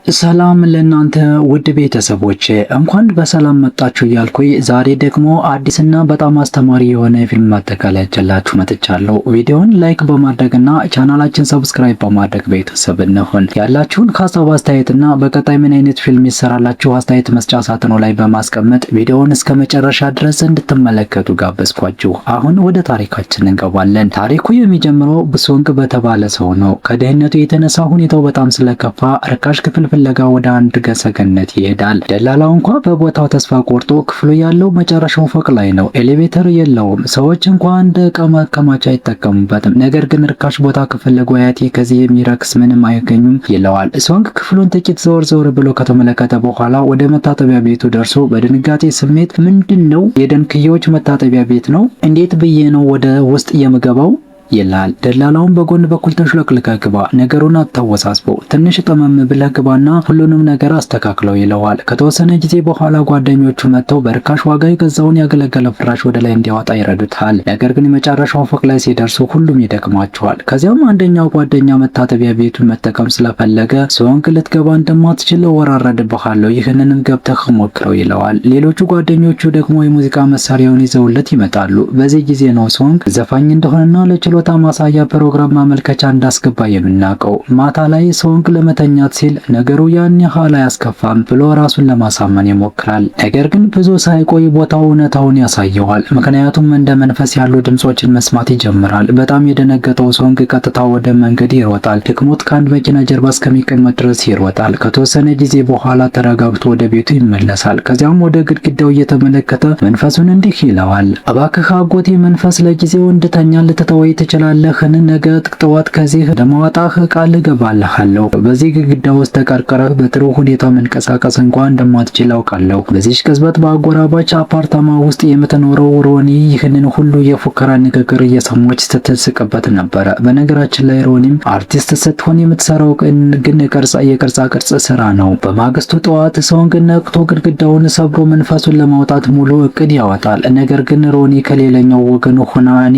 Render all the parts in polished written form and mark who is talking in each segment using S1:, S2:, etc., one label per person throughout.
S1: ሰላም ለእናንተ ውድ ቤተሰቦች፣ እንኳን በሰላም መጣችሁ እያልኩኝ ዛሬ ደግሞ አዲስና በጣም አስተማሪ የሆነ የፊልም ማጠቃለያ ይዤላችሁ መጥቻለሁ። ቪዲዮውን like በማድረግና ቻናላችን subscribe በማድረግ ቤተሰብ እንሁን። ያላችሁን ሀሳብ አስተያየትና በቀጣይ ምን አይነት ፊልም ይሰራላችሁ አስተያየት መስጫ ሳጥኑ ላይ በማስቀመጥ ቪዲዮውን እስከ መጨረሻ ድረስ እንድትመለከቱ ጋበዝኳችሁ። አሁን ወደ ታሪካችን እንገባለን። ታሪኩ የሚጀምረው ብሶንግ በተባለ ሰው ነው። ከድህነቱ የተነሳ ሁኔታው በጣም ስለከፋ ርካሽ ክፍል ፍለጋ ወደ አንድ ሰገነት ይሄዳል። ደላላው እንኳ በቦታው ተስፋ ቆርጦ ክፍሉ ያለው መጨረሻው ፎቅ ላይ ነው፣ elevator የለውም፣ ሰዎች እንኳ እንደ ዕቃ ማከማቻ አይጠቀሙበትም። ነገር ግን ርካሽ ቦታ ከፈለጉ አያቴ ከዚህ የሚረክስ ምንም አይገኙም ይለዋል። ሶንግ ክፍሉን ጥቂት ዘወር ዘወር ብሎ ከተመለከተ በኋላ ወደ መታጠቢያ ቤቱ ደርሶ በድንጋጤ ስሜት ምንድን ነው? የደንክዬዎች መታጠቢያ ቤት ነው? እንዴት ብዬ ነው ወደ ውስጥ የምገባው? ይላል። ደላላውን በጎን በኩል ተሽለክልከህ ግባ፣ ነገሩን አታወሳስበው፣ ትንሽ ጠመም ብለህ ግባና ሁሉንም ነገር አስተካክለው ይለዋል። ከተወሰነ ጊዜ በኋላ ጓደኞቹ መጥተው በርካሽ ዋጋ የገዛውን ያገለገለ ፍራሽ ወደ ላይ እንዲያወጣ ይረዱታል። ነገር ግን የመጨረሻው ፎቅ ላይ ሲደርሱ ሁሉም ይደክማቸዋል። ከዚያም አንደኛው ጓደኛ መታጠቢያ ቤቱን መጠቀም ስለፈለገ ሶንግ ልትገባ እንደማትችል እወራረድብሃለሁ፣ ይህንንም ገብተህ ሞክረው ይለዋል። ሌሎቹ ጓደኞቹ ደግሞ የሙዚቃ መሳሪያውን ይዘውለት ይመጣሉ። በዚህ ጊዜ ነው ሶንግ ዘፋኝ እንደሆነና ለችሎታ ማሳያ ፕሮግራም ማመልከቻ እንዳስገባ የምናውቀው። ማታ ላይ ሶንግ ለመተኛት ሲል ነገሩ ያን ያህል አያስከፋም ብሎ ራሱን ለማሳመን ይሞክራል። ነገር ግን ብዙ ሳይቆይ ቦታው እውነታውን ያሳየዋል። ምክንያቱም እንደ መንፈስ ያሉ ድምጾችን መስማት ይጀምራል። በጣም የደነገጠው ሶንግ ቀጥታ ወደ መንገድ ይሮጣል። ደክሞት ከአንድ መኪና ጀርባ እስከሚቀመጥ ድረስ ይሮጣል። ከተወሰነ ጊዜ በኋላ ተረጋግቶ ወደ ቤቱ ይመለሳል። ከዚያም ወደ ግድግዳው እየተመለከተ መንፈሱን እንዲህ ይለዋል። እባክህ አጎቴ መንፈስ ለጊዜው እንድተኛ ልትተወኝ ትችላለህን? ነገ ጠዋት ከዚህ እንደማወጣህ ቃል እገባልሃለሁ። በዚህ ግድግዳ ውስጥ ተቀርቅረህ በጥሩ ሁኔታ መንቀሳቀስ እንኳን እንደማትችል አውቃለሁ። በዚህ ቅጽበት በአጎራባች አፓርታማ ውስጥ የምትኖረው ሮኒ ይህንን ሁሉ የፉከራ ንግግር እየሰማች ስትስቅበት ነበረ። በነገራችን ላይ ሮኒም አርቲስት ስትሆን የምትሰራው ግን የቅርጻ ቅርጽ ስራ ነው። በማግስቱ ጠዋት ሶንግ ነቅቶ ግድግዳውን ሰብሮ መንፈሱን ለማውጣት ሙሉ እቅድ ያወጣል። ነገር ግን ሮኒ ከሌላኛው ወገን ሆና እኔ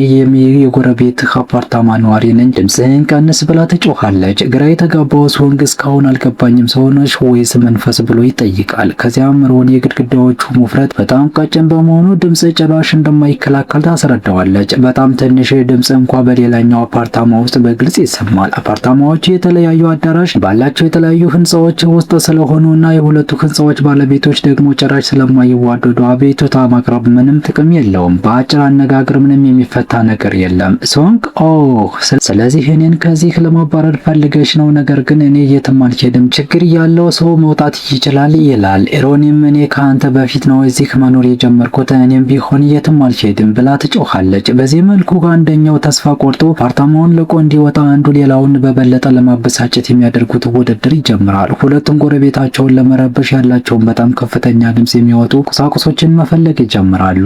S1: የጎረቤት አፓርታማ ነዋሪ ነኝ፣ ድምፅህን ቀንስ ብላ ትጮኻለች። ግራ የተጋባው ሶንግ እስካሁን አልገባኝም፣ ሰው ነሽ ወይስ መንፈስ ብሎ ይጠይቃል። ከዚያም ሮኒ የግድግዳዎቹ ውፍረት በጣም ቀጭን በመሆኑ ድምፅ ጭራሽ እንደማይከላከል ታስረዳዋለች። በጣም ትንሽ ድምፅ እንኳ በሌላኛው አፓርታማ ውስጥ በግልጽ ይሰማል። አፓርታማዎቹ የተለያዩ አዳራሽ ባላቸው የተለያዩ ህንፃዎች ውስጥ ስለሆኑ እና የሁለቱ ህንፃዎች ባለቤቶች ደግሞ ጭራሽ ስለማይዋደዱ አቤቱታ ማቅረብ ምንም ጥቅም የለውም። በአጭር አነጋገር ምንም የሚፈታ ነገር የለም። ሶንግ ኦ፣ ስለዚህ እኔን ከዚህ ለማባረር ፈልገሽ ነው? ነገር ግን እኔ የትም አልሄድም። ችግር ያለው ሰው መውጣት ይችላል ይላል። ሮኒም እኔ ከአንተ በፊት ነው እዚህ መኖር የጀመርኩት፣ እኔም ቢሆን የትም አልሄድም ብላ ትጮኻለች። በዚህ መልኩ አንደኛው ተስፋ ቆርጦ አፓርታማውን ለቆ እንዲወጣ አንዱ ሌላውን በበለጠ ለማበሳጨት የሚያደርጉት ውድድር ይጀምራል። ሁለቱም ጎረቤታቸውን ለመረበሽ ያላቸውን በጣም ከፍተኛ ድምጽ የሚወጡ ቁሳቁሶችን መፈለግ ይጀምራሉ።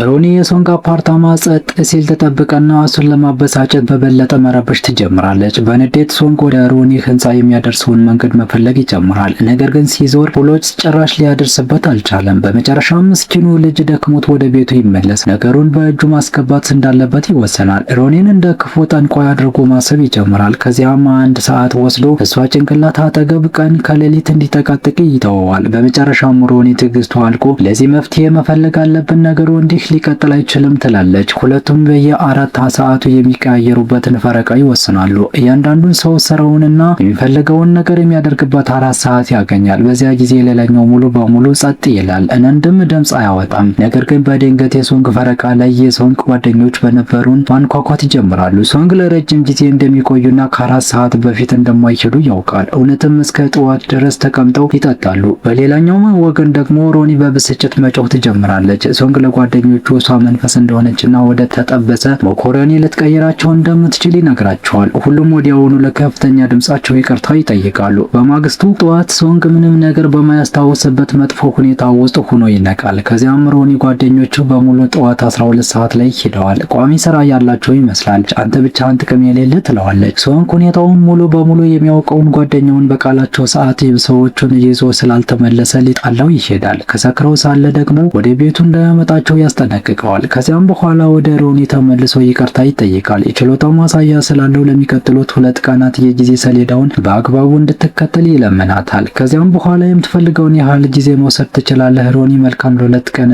S1: ሮኒ የሶንግ አፓርታማ ጸጥ ሲል ትጠብቅና እሱን ለማበሳጨት በበለጠ መረበሽ ትጀምራለች። በንዴት ሶንግ ወደ ሮኒ ህንፃ የሚያደርሰውን መንገድ መፈለግ ይጀምራል። ነገር ግን ሲዞር ብሎች ጭራሽ ሊያደርስበት አልቻለም። በመጨረሻም ምስኪኑ ልጅ ደክሞት ወደ ቤቱ ይመለስ። ነገሩን በእጁ ማስገባት እንዳለበት ይወሰናል። ሮኒን እንደ ክፉ ጠንቋይ አድርጎ ማሰብ ይጀምራል። ከዚያም አንድ ሰዓት ወስዶ እሷ ጭንቅላት አጠገብ ቀን ከሌሊት እንዲጠቃጥቅ ይተወዋል። በመጨረሻም ሮኒ ትዕግስቱ አልቆ ለዚህ መፍትሄ መፈለግ አለብን፣ ነገሩ እንዲህ ሊቀጥል አይችልም ትላለች። ሁለቱም በየአራት ሰዓቱ የሚቀያየሩበትን ፈረቃ ይወስናሉ። እያንዳንዱን ሰው ስራውንና የሚፈልገውን ነገር የሚያደርግበት 4 ሰዓት ያገኛል። በዚያ ጊዜ ሌላኛው ሙሉ በሙሉ ጸጥ ይላል፣ አንድም ድምፅ አያወጣም። ነገር ግን በድንገት የሶንግ ፈረቃ ላይ የሶንግ ጓደኞች በነበሩን ማንኳኳት ይጀምራሉ። ሶንግ ለረጅም ጊዜ እንደሚቆዩና ከ4 ሰዓት በፊት እንደማይሄዱ ያውቃል። እውነትም እስከ ጠዋት ድረስ ተቀምጠው ይጠጣሉ። በሌላኛው ወገን ደግሞ ሮኒ በብስጭት መጮህ ትጀምራለች። ሶንግ ለጓደኞቹ እሷ መንፈስ እንደሆነችና ወደ ተጠበሰ መኮረኒ ልትቀይራቸው እንደምትችል ይነግራቸዋል። ሁሉም ወዲያውኑ ለከፍተኛ ድምጻቸው ይቅርታ ይጠይቃሉ። በማግስቱ ጠዋት ሶንግ ምንም ነገር በማያስታውስበት መጥፎ ሁኔታ ውስጥ ሆኖ ይነቃል። ከዚያም ሮኒ ጓደኞቹ በሙሉ ጠዋት 12 ሰዓት ላይ ሄደዋል። ቋሚ ስራ ያላቸው ይመስላል። አንተ ብቻህን ጥቅም የሌለ ትለዋለች። ሶንግ ሁኔታውን ሙሉ በሙሉ የሚያውቀውን ጓደኛውን በቃላቸው ሰዓት ሰዎቹን ይዞ ስላልተመለሰ ሊጣላው ይሄዳል። ከሰክረው ሳለ ደግሞ ወደ ቤቱ እንዳያመጣቸው ያስጠነቅቀዋል። ከዚያም በኋላ ወደ ሮኒ ተመልሶ ይቅርታ ይጠይቃል። የችሎታው ማሳያ ስላለው ለሚቀጥሉት 2 ቀናት የጊዜ ሰሌዳውን በአግባቡ እንድትከተል ይለምናታል። ከዚያም በኋላ የምትፈልገውን ያህል ጊዜ መውሰድ ትችላለህ ሮኒ፣ መልካም፣ ለ2 ቀን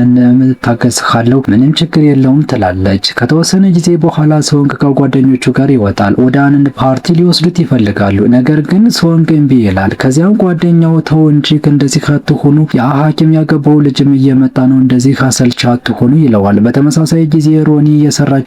S1: እታገስሃለሁ፣ ምንም ችግር የለውም ትላለች። ከተወሰነ ጊዜ በኋላ ሶንግ ከጓደኞቹ ጋር ይወጣል። ወደ አንድ ፓርቲ ሊወስዱት ይፈልጋሉ። ነገር ግን ሶንግ እምቢ ይላል። ከዚያም ጓደኛው ተው እንጂ እንደዚህ አትሁኑ፣ ያ ሐኪም ያገባው ልጅም እየመጣ ነው፣ እንደዚህ አሰልቺ አትሁኑ ይለዋል። በተመሳሳይ ጊዜ ሮኒ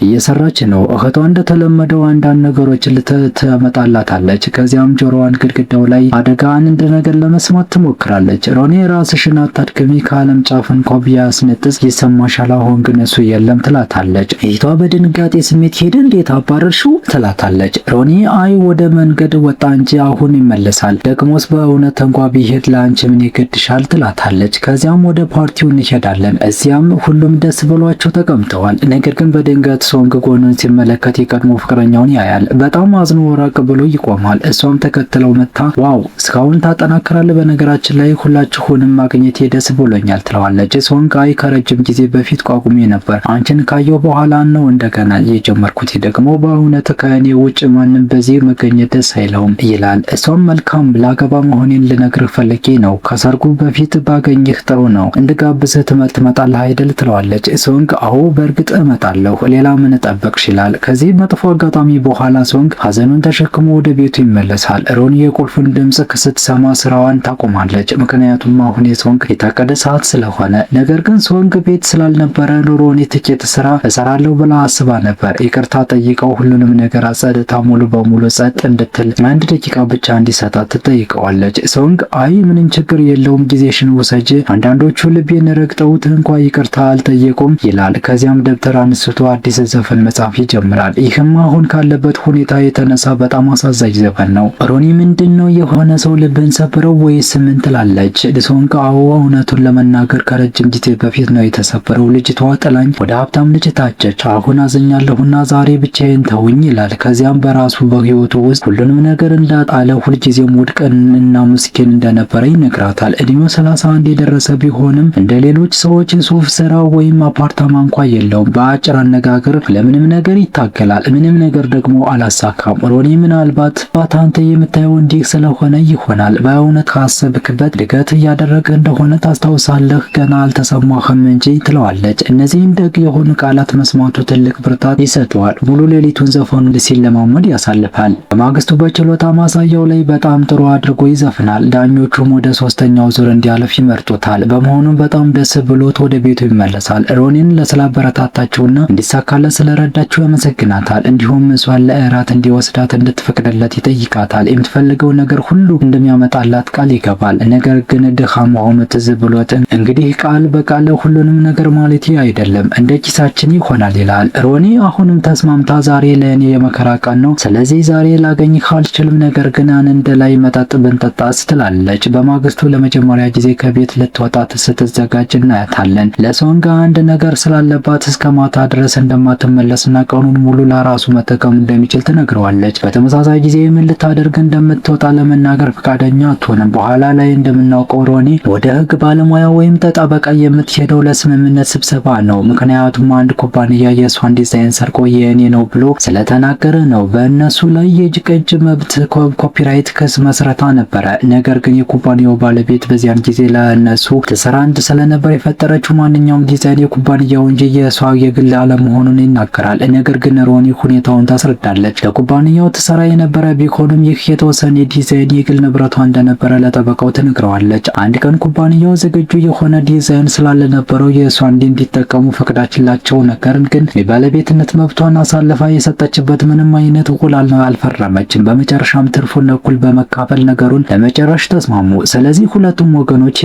S1: እየሰራች ነው። እህቷ እንደተለመደው አንዳንድ ነገሮችን ትመጣላታለች። ከዚያም ጆሮዋን ግድግዳው ላይ አድርጋ አንድ ነገር ለመስማት ትሞክራለች። ሮኒ ራስሽን አታድክሚ፣ ከዓለም ጫፍ እንኳ ቢያስነጥስ ይሰማሻል፣ አሁን ግን እሱ የለም ትላታለች። እህቷ በድንጋጤ ስሜት ሄደ እንዴት አባረርሽው ትላታለች። ሮኒ አይ ወደ መንገድ ወጣ እንጂ አሁን ይመለሳል። ደግሞስ በእውነት እንኳ ቢሄድ ለአንቺ ምን ይገድሻል ትላታለች። ከዚያም ወደ ፓርቲው እንሄዳለን። እዚያም ሁሉም ደስ ብሏቸው ተቀምጠዋል። ነገር ግን በድንገት ሶንግ ጎኑን ሲመለከት የቀድሞ ፍቅረኛውን ያያል። በጣም አዝኖ ራቅ ብሎ ይቆማል። እሷም ተከትለው መጥታ wow እስካሁን ታጠናክራለህ፣ በነገራችን ላይ ሁላችሁንም ማግኘቴ ደስ ብሎኛል ትለዋለች። ሶንግ አይ ከረጅም ጊዜ በፊት አቁሜ ነበር፣ አንቺን ካየሁ በኋላ ነው እንደገና የጀመርኩት። ደግሞ በእውነት ከእኔ ውጭ ማንም በዚህ መገኘት ደስ አይለውም ይላል። እሷም መልካም፣ ላገባ መሆኔን ልነግርህ ፈልጌ ነው። ከሰርጉ በፊት ባገኝህ ጥሩ ነው፣ እንድጋብዝህ ትመጣለህ አይደል ትለዋለች። ሶንግ አዎ በእርግጥ እመጣለሁ፣ ሌላ ምን ጠበቅሽ ይላል። ከዚህ መጥፎ አጋጣሚ በኋላ ሶንግ ሀዘኑን ተሸክሞ ወደ ቤቱ ይመለሳል። ሮኒ የቁልፉን ድምጽ ስትሰማ ስራዋን ታቆማለች። ምክንያቱም አሁን የሶንግ የታቀደ ሰዓት ስለሆነ። ነገር ግን ሶንግ ቤት ስላልነበረ ሮኒ ጥቂት ስራ እሰራለሁ ብላ አስባ ነበር። ይቅርታ ጠይቀው ሁሉንም ነገር አጸድታ ሙሉ በሙሉ ጸጥ እንድትል 1 ደቂቃ ብቻ እንዲሰጣት ትጠይቀዋለች። ሶንግ አይ ምንም ችግር የለውም፣ ጊዜሽን ውሰጂ፣ አንዳንዶቹ ልቤን ረግጠውት እንኳ ይቅርታ አልጠየቁም ይላል። ከዚያም ደብተር አንስቶ አዲስ ዘፈን መጻፍ ይጀምራል። ይህም አሁን ካለበት ሁኔታ የተነሳ በጣም አሳዛኝ ዘፈን ነው። ሮኒ ምንድን ነው፣ የሆነ ሰው ልብን ሰብረው ወይስ ምን ትላለች። ሶንግ አዎ፣ እውነቱን ለመናገር ከረጅም ጊዜ በፊት ነው የተሰበረው። ልጅቷ ጥላኝ ወደ ሀብታም ልጅ ታጨች። አሁን አዝኛለሁና ዛሬ ብቻዬን ተውኝ ይላል። ከዚያም በራሱ በህይወቱ ውስጥ ሁሉንም ነገር እንዳጣለ፣ ሁልጊዜም ውድቅ እና ምስኪን እንደነበረ ይነግራታል። እድሜው 31 የደረሰ ቢሆንም እንደ ሌሎች ሰዎች ሱፍ፣ ስራ ወይም አፓርታማ እንኳ የለውም። በአጭር አነጋገር ለምንም ነገር ይታገላል፣ ምንም ነገር ደግሞ አላሳካም። ሮኒ ምናልባት አንተ የምታየው እንዲህ ስለሆነ ይሆናል። በእውነት ካሰብክበት እድገት እያደረግህ እንደሆነ ታስታውሳለህ፣ ገና አልተሰማህም እንጂ ትለዋለች። እነዚህን ደግ የሆኑ ቃላት መስማቱ ትልቅ ብርታት ይሰጠዋል። ሙሉ ሌሊቱን ዘፈኑን ሲለማመድ ያሳልፋል። በማግስቱ በችሎታ ማሳያው ላይ በጣም ጥሩ አድርጎ ይዘፍናል። ዳኞቹም ወደ ሶስተኛው ዙር እንዲያልፍ ይመርጡታል። በመሆኑም በጣም ደስ ብሎት ወደ ቤቱ ይመለሳል። ሮኒን ስላበረታታችውና እንዲሳካለት ስለረዳችው ያመሰግናታል። እንዲሁም እሷን ለእራት እንዲወስዳት እንድትፈቅድለት ይጠይቃታል። የምትፈልገው ነገር ሁሉ እንደሚያመጣላት ቃል ይገባል። ነገር ግን ድሃ መሆኑ ትዝ ብሎት እንግዲህ ቃል በቃል ሁሉንም ነገር ማለቴ አይደለም፣ እንደ ኪሳችን ይሆናል ይላል። ሮኒ አሁንም ተስማምታ ዛሬ ለእኔ የመከራ ቀን ነው፣ ስለዚህ ዛሬ ላገኝህ አልችልም፣ ነገር ግን አንድ ላይ መጠጥ ብንጠጣስ ትላለች። በማግስቱ ለመጀመሪያ ጊዜ ከቤት ልትወጣ ስትዘጋጅ እናያታለን። ለሶንግ አንድ ነገር ስላለባት እስከ ማታ ድረስ እንደማትመለስና ቀኑን ሙሉ ለራሱ መጠቀም እንደሚችል ትነግረዋለች። በተመሳሳይ ጊዜ ምን ልታደርግ እንደምትወጣ ለመናገር ፈቃደኛ አትሆንም። በኋላ ላይ እንደምናውቀው ሮኒ ወደ ሕግ ባለሙያ ወይም ጠበቃ የምትሄደው ለስምምነት ስብሰባ ነው። ምክንያቱም አንድ ኩባንያ የእሷን ዲዛይን ሰርቆ የእኔ ነው ብሎ ስለተናገረ ነው። በእነሱ ላይ የቅጅ መብት copyright ክስ መስረታ ነበረ። ነገር ግን የኩባንያው ባለቤት በዚያን ጊዜ ለእነሱ ትሰራ ስለነበር የፈጠረችው ማንኛውም ዲዛይን የኩባንያው እንጂ የእሷ የግል አለመሆኑን ይናገራል። ነገር ግን ሮኒ ሁኔታውን ታስረዳለች። ለኩባንያው ትሰራ የነበረ ቢሆንም ይህ የተወሰነ ዲዛይን የግል ንብረቷ እንደነበረ ለጠበቃው ትነግረዋለች። አንድ ቀን ኩባንያው ዝግጁ የሆነ ዲዛይን ስላልነበረው የእሷን እንዲጠቀሙ ፈቅዳችላቸው፣ ነገር ግን የባለቤትነት መብቷን አሳልፋ የሰጠችበት ምንም አይነት ውል አልፈረመችም። በመጨረሻም ትርፉን እኩል በመካፈል ነገሩን ለመጨረሽ ተስማሙ። ስለዚህ ሁለቱም ወገኖች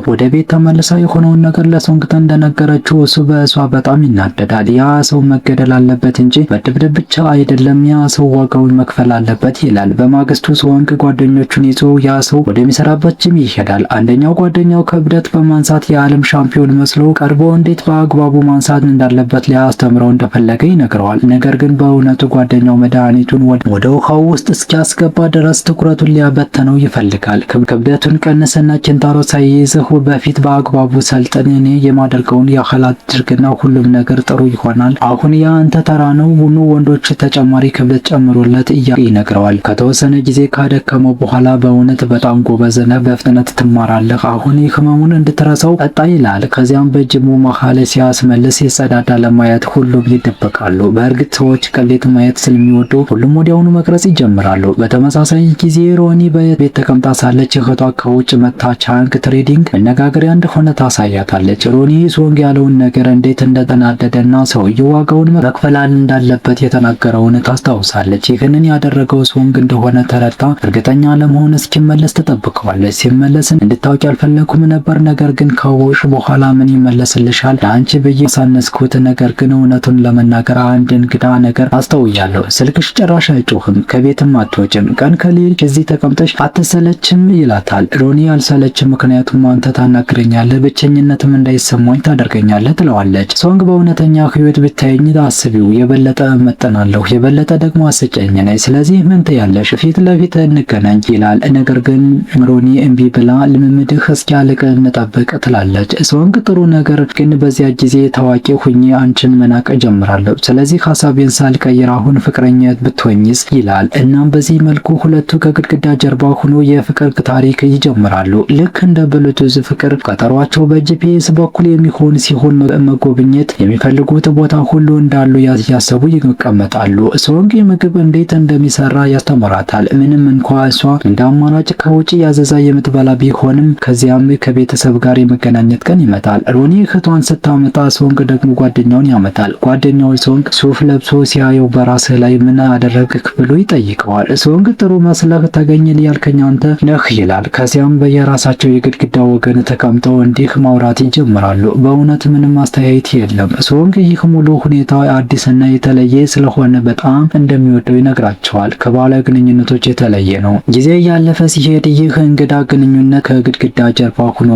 S1: ወደ ቤት ተመልሳ የሆነውን ነገር ለሶንግ እንደነገረችው እሱ በእሷ በጣም ይናደዳል። ያ ሰው መገደል አለበት እንጂ መደብደብ ብቻ አይደለም፣ ያ ሰው ዋጋውን መክፈል አለበት ይላል። በማግስቱ ሶንግ ጓደኞቹን ይዞ ያ ሰው ወደሚሰራበት ጂም ይሄዳል። አንደኛው ጓደኛው ክብደት በማንሳት የዓለም ሻምፒዮን መስሎ ቀርቦ እንዴት በአግባቡ ማንሳት እንዳለበት ሊያስተምረው እንደፈለገ ይነግረዋል። ነገር ግን በእውነቱ ጓደኛው መድኃኒቱን ወደ ውሃው ውስጥ እስኪያስገባ ድረስ ትኩረቱን ሊያበተነው ይፈልጋል። ክብደቱን ቀንስና ኪንታሮት ሳይይዝህ በፊት በአግባቡ ሰልጥን፣ እኔ የማደርገውን ያህል አድርግና ሁሉም ነገር ጥሩ ይሆናል። አሁን የአንተ ተራ ነው። ኑ ወንዶች ተጨማሪ ክብደት ጨምሮለት እያ ይነግረዋል። ከተወሰነ ጊዜ ካደከመው በኋላ በእውነት በጣም ጎበዝ ነህ፣ በፍጥነት ትማራለህ። አሁን ህመሙን እንድትረሳው ጠጣ ይላል። ከዚያም በጅሙ መሀል ሲያስመልስ ሲጸዳዳ ለማየት ሁሉም ይደበቃሉ። በእርግጥ ሰዎች ቅሌት ማየት ስለሚወዱ ሁሉም ወዲያውኑ መቅረጽ ይጀምራሉ። በተመሳሳይ ጊዜ ሮኒ በቤት ተቀምጣ ሳለች እህቷ ከውጭ መጥታ ቻንግ ትሬዲንግ መነጋገሪያ እንደሆነ ታሳያታለች። ሮኒ ሶንግ ያለውን ነገር እንዴት እንደተናደደና ሰውየው ዋጋውን መክፈል እንዳለበት የተናገረውን ታስታውሳለች። ይህንን ያደረገው ሶንግ እንደሆነ ተረድታ እርግጠኛ ለመሆን እስኪመለስ ትጠብቀዋለች። ሲመለስ እንድታውቂ አልፈለኩም ነበር፣ ነገር ግን ካወቅሽ በኋላ ምን ይመለስልሻል? ለአንቺ ብዬ ሳነስኩት። ነገር ግን እውነቱን ለመናገር አንድ እንግዳ ነገር አስተውያለሁ። ስልክሽ ጭራሽ አይጮህም፣ ከቤትም አትወጭም፣ ቀን ከሌሊት እዚህ ተቀምጠሽ አትሰለችም ይላታል። ሮኒ አልሰለችም፣ ምክንያቱም አንተ ታናግረኛለህ፣ ብቸኝነትም እንዳይሰማኝ ታደርገኛለህ ትለዋለች። ሶንግ በእውነተኛ ህይወት ብታየኝ አስቢው፣ የበለጠ እመጥናለሁ፣ የበለጠ ደግሞ አስጨኝ ነኝ። ስለዚህ ምን ትያለሽ? ፊት ለፊት እንገናኝ ይላል። ነገር ግን ሮኒ እምቢ ብላ ልምምድህ እስኪያልቅ እንጠብቅ ትላለች። ሶንግ ጥሩ ነገር ግን በዚያ ጊዜ ታዋቂ ሁኜ አንቺን መናቅ እጀምራለሁ። ስለዚህ ሀሳቤን ሳልቀይር አሁን ፍቅረኛ ብትሆኝስ ይላል። እናም በዚህ መልኩ ሁለቱ ከግድግዳ ጀርባ ሆኖ የፍቅር ታሪክ ይጀምራሉ። ልክ እንደ ብሉቱዝ ፍቅር ቀጠሯቸው በ GPS በኩል የሚሆን ሲሆን መጎብኘት የሚፈልጉት ቦታ ሁሉ እንዳሉ ያሰቡ ይቀመጣሉ። ሶንግ ምግብ እንዴት እንደሚሰራ ያስተምራታል። ምንም እንኳ እሷ እንደ አማራጭ ከውጭ ያዘዛ የምትበላ ቢሆንም ከዚያም ከቤተሰብ ጋር የመገናኘት ቀን ይመጣል። ሮኒ እህቷን ስታመጣ ሶንግ ደግሞ ጓደኛውን ያመጣል። ጓደኛው ሶንግ ሱፍ ለብሶ ሲያየው በራስህ ላይ ምን አደረግክ ብሎ ይጠይቀዋል። ሶንግ ጥሩ መስለህ ተገኘ ያልከኝ አንተ ነህ ይላል። ከዚያም በየራሳቸው የግድግዳ ወገን ተቀምጠው እንዲህ ማውራት ይጀምራሉ። በእውነት ምንም አስተያየት የለም። ሶንግ ይህ ሙሉ ሁኔታ አዲስና የተለየ ስለሆነ በጣም እንደሚወደው ይነግራቸዋል። ከባለ ግንኙነቶች የተለየ ነው። ጊዜ እያለፈ ሲሄድ ይህ እንግዳ ግንኙነት ከግድግዳ ጀርባ ሆኖ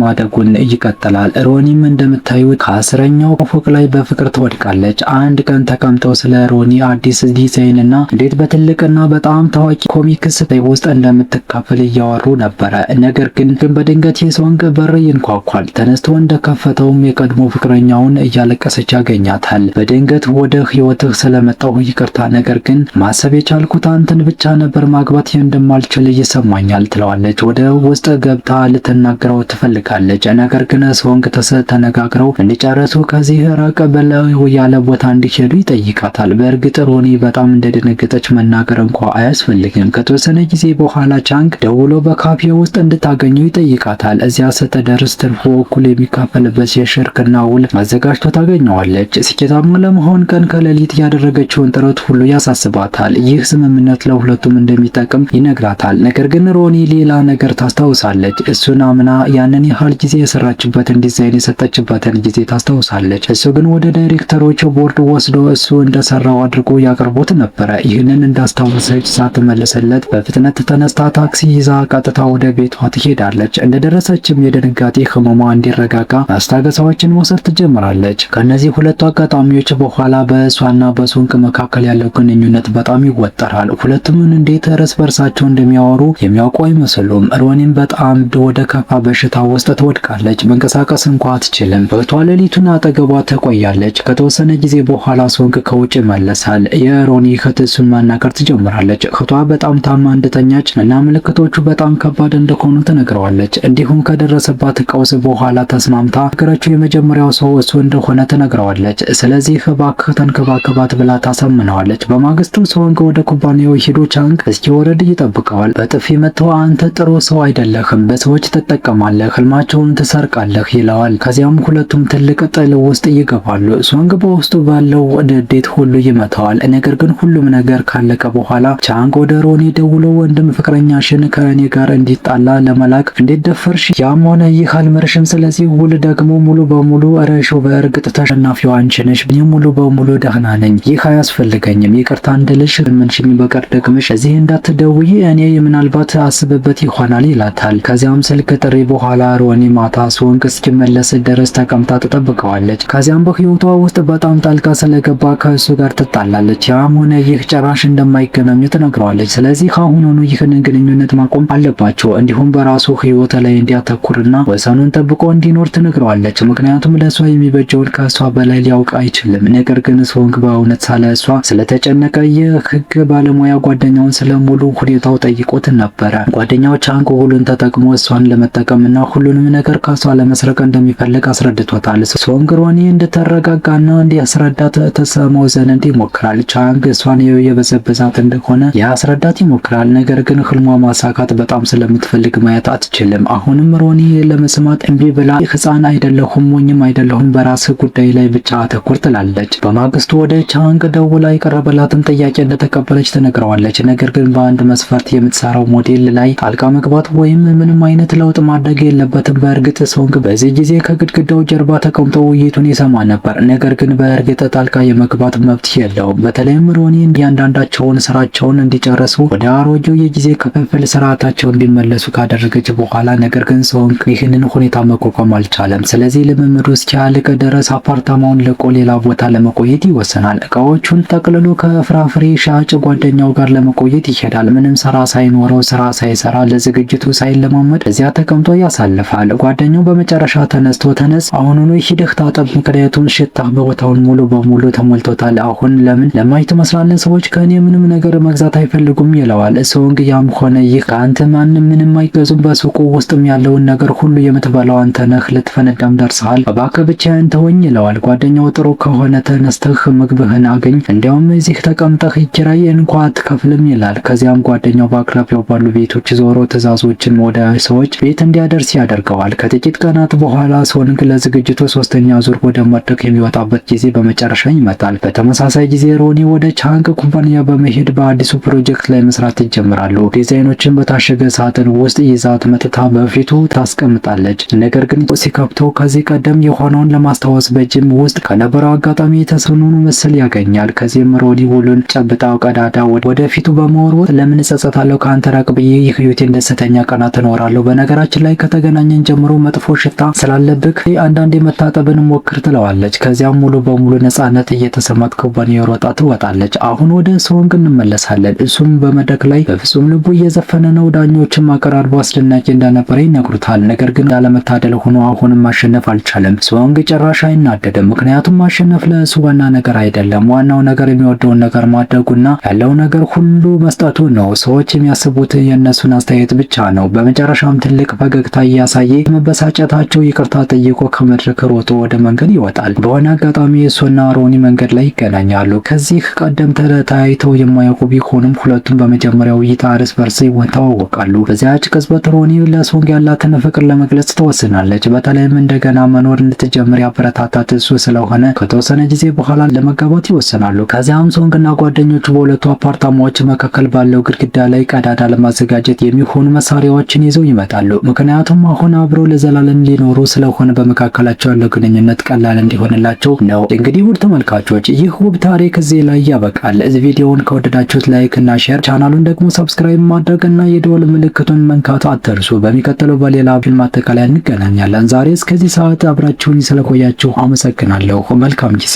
S1: ማደጉን ይቀጥላል። ሮኒም እንደምታዩት ከ10ኛው ፎቅ ላይ በፍቅር ትወድቃለች። አንድ ቀን ተቀምጠው ስለ ሮኒ አዲስ ዲዛይን እና እንዴት በትልቅና በጣም ታዋቂ ኮሚክስ ውስጥ እንደምትካፈል እያወሩ ነበረ። ነገር ግን በድንገት የሶንግ በር ይንኳኳል። ተነስቶ እንደከፈተውም የቀድሞ ፍቅረኛውን እያለቀሰች ያገኛታል። በድንገት ወደ ህይወትህ ስለመጣሁ ይቅርታ፣ ነገር ግን ማሰብ የቻልኩት አንተን ብቻ ነበር፣ ማግባት እንደማልችል ይሰማኛል ትለዋለች። ወደ ውስጥ ገብታ ልትናገረው ትፈልጋለች። ነገር ግን ሶንግ ተነጋግረው እንዲጨርሱ ከዚህ ራቅ በለው ያለ ቦታ እንዲሄዱ ይጠይቃታል። በእርግጥ ሮኒ በጣም እንደደነገጠች መናገር እንኳ አያስፈልግም። ከተወሰነ ጊዜ በኋላ ቻንግ ደውሎ በካፌ ውስጥ እንድታገኘው ይጠይቃታል። እዚያ ስትደርስ ትርፉ እኩል የሚካፈልበት የሽርክና ውል አዘጋጅቶ ታገኘዋለች። ስኬታማ ለመሆን ቀን ከሌሊት ያደረገችውን ጥረት ሁሉ ያሳስባታል። ይህ ስምምነት ለሁለቱም እንደሚጠቅም ይነግራታል። ነገር ግን ሮኒ ሌላ ነገር ታስታውሳለች። እሱን አምና ያንን ያህል ጊዜ የሰራችበትን ዲዛይን የሰጠችበትን ጊዜ ታስታውሳለች። እሱ ግን ወደ ዳይሬክተሮች ቦርድ ወስዶ እሱ እንደሰራው አድርጎ ያቀርቦት ነበረ። ይህንን እንዳስታወሰች ሳትመልስለት በፍጥነት ተነስታ ታክሲ ይዛ ቀጥታ ወደ ቤቷ ትሄዳለች። እንደደረሰችም የድንጋጤ ህመሟ እንዲረጋጋ ማስታገሳዎችን መውሰድ ትጀምራለች። ከነዚህ ሁለቱ አጋጣሚዎች በኋላ በእሷና በሶንግ መካከል ያለው ግንኙነት በጣም ይወጠራል። ሁለቱም እንዴት እርስ በርሳቸው እንደሚያወሩ የሚያውቁ አይመስሉም። ሮኒም በጣም ወደ ከፋ በሽታ ውስጥ ትወድቃለች። መንቀሳቀስ እንኳ አትችልም። እህቷ ሌሊቱን አጠገቧ ትቆያለች። ከተወሰነ ጊዜ በኋላ ሶንግ ከውጭ ይመለሳል። የሮኒ እህት እሱን ማናገር ትጀምራለች። እህቷ በጣም ታማ እንደተኛች እና ምልክቶቹ በጣም ከባድ እንደሆኑ ትነግረዋለች። እንዲሁም ከደረሰባት ቀውስ በኋላ ተስማምታ ነገረችው የመጀመሪያው ሰው እሱ እንደሆነ ትነግረዋለች። ስለዚህ እባክህ ተንከባከባት ብላ ታሳምነዋለች። በማግስቱ ሶንግ ወደ ኩባንያው ሄዶ ቻንግ እስኪወረድ ይጠብቀዋል። በጥፊ መጥቶ አንተ ጥሩ ሰው አይደለህም፣ በሰዎች ትጠቀማለህ፣ ህልማቸውን ትሰርቃለህ ይለዋል። ከዚያም ሁለቱም ትልቅ ጥል ውስጥ ይገባሉ። ሶንግ በውስጡ ባለው ንዴት ሁሉ ይመታዋል። ነገር ግን ሁሉም ነገር ካለቀ በኋላ ቻንግ ወደ ሮኒ ደውሎ ወንድም ፍቅረኛሽን ከእኔ ጋር እንዲጣላ ለመላክ እንዴት ደፈርሽ? ያም ሆነ ይህ አልምርሽም። ስለዚህ ውል ደግሞ ሙሉ በሙሉ እረሺው። በእርግጥ ተሸናፊው አንቺ ነሽ። እኔ ሙሉ በሙሉ ደህና ነኝ። ይህ አያስፈልገኝም። ይቅርታ እንድልሽ ምንሽኝ በቀር ደግመሽ እዚህ እንዳትደውይ እኔ ምናልባት አስብበት ይሆናል ይላታል። ከዚያም ስልክ ጥሪ በኋላ ሮኒ ማታ ሶንግ እስኪመለስ ድረስ ተቀምጣ ትጠብቀዋለች። ከዚያም በህይወቷ ውስጥ በጣም ጣልቃ ስለገባ ከእሱ ጋር ትጣላለች። ያም ሆነ ይህ ጭራሽ እንደማይገናኙ ትነግረዋለች። ስለዚህ አሁኑኑ ይህንን ግንኙነት ማቆም አለባቸው። እንዲሁም በራሱ ህይወት ላይ እንዲያተኩር እንዲያተኩርና ወሰኑን ጠብቆ እንዲኖር ትነግረዋለች። ምክንያቱም ለእሷ የሚበጀውን ከእሷ በላይ ሊያውቅ አይችልም። ነገር ግን ሶንግ በእውነት ስለ እሷ ስለተጨነቀ የህግ ባለሙያ ጓደኛውን ስለ ሙሉ ሁኔታው ጠይቆት ነበረ። ጓደኛው ቻንግ ሁሉን ተጠቅሞ እሷን ለመጠቀምና ሁሉንም ነገር ከእሷ ለመስረቅ እንደሚፈልግ አስረድቶታል። ሶንግ ሮኒ እንድትረጋጋና እንዲያስረዳት ተሰማው ዘንድ ይሞክራል። ቻንግ እሷን የበዘበዛት እንደሆነ ያስረዳት ይሞክራል። ነገር ግን ህልሟ ማሳካት በጣም ስለምትፈልግ ማየት አትችልም። አሁንም ሮኒ ለመስማት እምቢ ብላ ህፃን አይደለሁም፣ ሞኝም አይደለሁም፣ በራስህ ጉዳይ ላይ ብቻ አተኩር ትላለች። በማግስቱ ወደ ቻንግ ደውላ የቀረበላትን ጥያቄ እንደተቀበለች ትነግረዋለች። ነገር ግን በአንድ መስፈርት የምትሰራው ሞዴል ላይ ጣልቃ መግባት ወይም ምንም አይነት ለውጥ ማድረግ የለበትም። በእርግጥ ሶንግ በዚህ ጊዜ ከግድግዳው ጀርባ ተቀምጦ ውይይቱን ይሰማ ነበር። ነገር ግን በእርግጥ ጣልቃ የመግባት መብት የለውም። በተለይም ሮኒ እያንዳንዳቸውን ስራቸውን እንዲጨርሱ ወደ አሮጌው የጊዜ ክፍፍል ስርዓታቸው እንዲመለሱ ካደረገች በኋላ ነገር ግን ሶንግ ይህንን ሁኔታ መቋቋም አልቻለም። ስለዚህ ልምምዱ እስኪያልቅ ድረስ አፓርታማውን ለቆ ሌላ ቦታ ለመቆየት ይወስናል። እቃዎቹን ጠቅልሎ ከፍራፍሬ ሻጭ ጓደኛው ጋር ለመቆየት ይሄዳል። ምንም ስራ ሳይኖረው፣ ስራ ሳይሰራ፣ ለዝግጅቱ ሳይለማመድ እዚያ ተቀምጦ ያሳልፋል። ጓደኛው በመጨረሻ ተነስቶ ተነስ፣ አሁኑኑ ሂደህ ታጠብ፣ ምክንያቱም ሽታ ቦታውን ሙሉ በሙሉ ተሞልቶታል። አሁን ለምን ለማኝ ትመስላለህ? ሰዎች ከእኔ ምንም ነገር መግዛት አይፈልጉም ይለዋል። ሶንግ ያም ሆነ ይህ ከአንተ ማንም ምንም አይገዙም፣ በሱቁ ውስጥም ያለውን ነገር ሁሉ የምትበላው አንተ ነህ፣ ልትፈነዳም ደርሰሃል፣ እባክህ ብቻዬን ተወኝ ይለዋል። ጓደኛው ጥሩ ከሆነ ተነስተህ ምግብህን አገኝ፣ እንዲያውም እዚህ ተቀምጠህ ኪራይ እንኳ አትከፍልም ይላል። ከዚያም ጓደኛው በአቅራቢያው ባሉ ቤቶች ዞሮ ትዕዛዞችን ወደ ሰዎች ቤት እንዲያደርስ ያደርገዋል። ከጥቂት ቀናት በኋላ ሶንግ ለዝግጅቱ ሶስተኛ ዙር ወደ መድረክ የሚወጣበት ጊዜ በመጨረሻ ይመጣል። በተመሳሳይ ጊዜ ሮኒ ወደ ቻንግ ኩባንያ በመሄድ በአዲሱ ፕሮጀክት ላይ መስራት ይጀምራሉ። ዲዛይኖችን በታሸገ ሳጥን ውስጥ ይዛት መጥታ በፊቱ ታስቀምጣለች። ነገር ግን ሲከፍተው ከዚህ ቀደም የሆነውን ለማስታወስ በጂም ውስጥ ከነበረው አጋጣሚ የተሰኑን ምስል ያገኛል። ከዚህም ሮኒ ውሉን ጨብጣው ቀዳዳ ወደፊቱ በመወርወር ለምን እጸጸታለሁ? ከአንተ ራቅ ብዬ የህይወቴን ደስተኛ ቀናት እኖራለሁ። በነገራችን ላይ ከተገናኘን ጀምሮ መጥፎ ሽታ ስላለብህ አንዳንዴ መታጠብን ሞክር ትለዋለች። ከዚያም ሙሉ በሙሉ ነጻነት እየተሰማት ኩባንያው ሮጣ ትወጣለች። አሁን ወደ ሶንግ እንመለሳለን። እሱም በመድረክ ላይ በፍጹም ልቡ እየዘፈነ ነው። ዳኞችም አቀራርቦ አስደናቂ እንደነበረ ይነግሩታል። ነገር ግን እንዳለመታደል ሆኖ አሁንም ማሸነፍ አልቻለም። ሶንግ ጭራሽ አይናደድም። ምክንያቱም ማሸነፍ ለእሱ ዋና ነገር አይደለም። ዋናው ነገር የሚወደውን ነገር ማድረጉና ያለው ነገር ሁሉ መስጠቱ ነው። ሰዎች የሚያስቡት የእነሱን አስተያየት ብቻ ነው። በመጨረሻም ትልቅ ፈገግታ እያሳየ መበሳጨታቸው ይቅርታ ጠይቆ ከመድረክ ሮጦ ወደ መንገድ ይወጣል። በሆነ አጋጣሚ እሱና ሮኒ መንገድ ላይ ይገናኛሉ። ከዚህ ቀደም ተለያይተው የማያውቁ ቢሆኑም ሁለቱም በመጀመሪያው እይታ እርስ በርስ ይተዋወቃሉ። በዚያች ቅጽበት ሮኒ ለሶንግ ያላትን ፍቅር ለመግለጽ ትወስናለች። በተለይም እንደገና መኖር እንድትጀምር ያበረታታት እሱ ስለሆነ ከተወሰነ ጊዜ በኋላ ለመጋባት ይወስናሉ። ከዚያም ሶንግና ጓደኞቹ በሁለቱ አፓርታማዎች መካከል ባለው ግድግዳ ላይ ቀዳዳ ለማዘጋጀት የሚሆኑ መሳሪያዎችን ይዘው ይመጣሉ። ምክንያቱም አሁን አብረው ለዘላለም ሊኖሩ ስለሆነ በመካከላቸው ያለው ግንኙነት ቀላል እንዲሆንላቸው ነው። እንግዲህ ውድ ተመልካቾች ይህ ውብ ታሪክ እዚህ ላይ ያበቃል። ቪዲዮውን ከወደዳችሁት like እና share፣ ቻናሉን ደግሞ subscribe ማድረግ እና የደወል ምልክቱን መንካት አትርሱ። በሚቀጥለው በሌላ ፊልም ማጠቃለያ እንገናኛለን። ዛሬ እስከዚህ ሰዓት አብራችሁኝ ስለቆያችሁ አመሰግናለሁ። መልካም ጊዜ።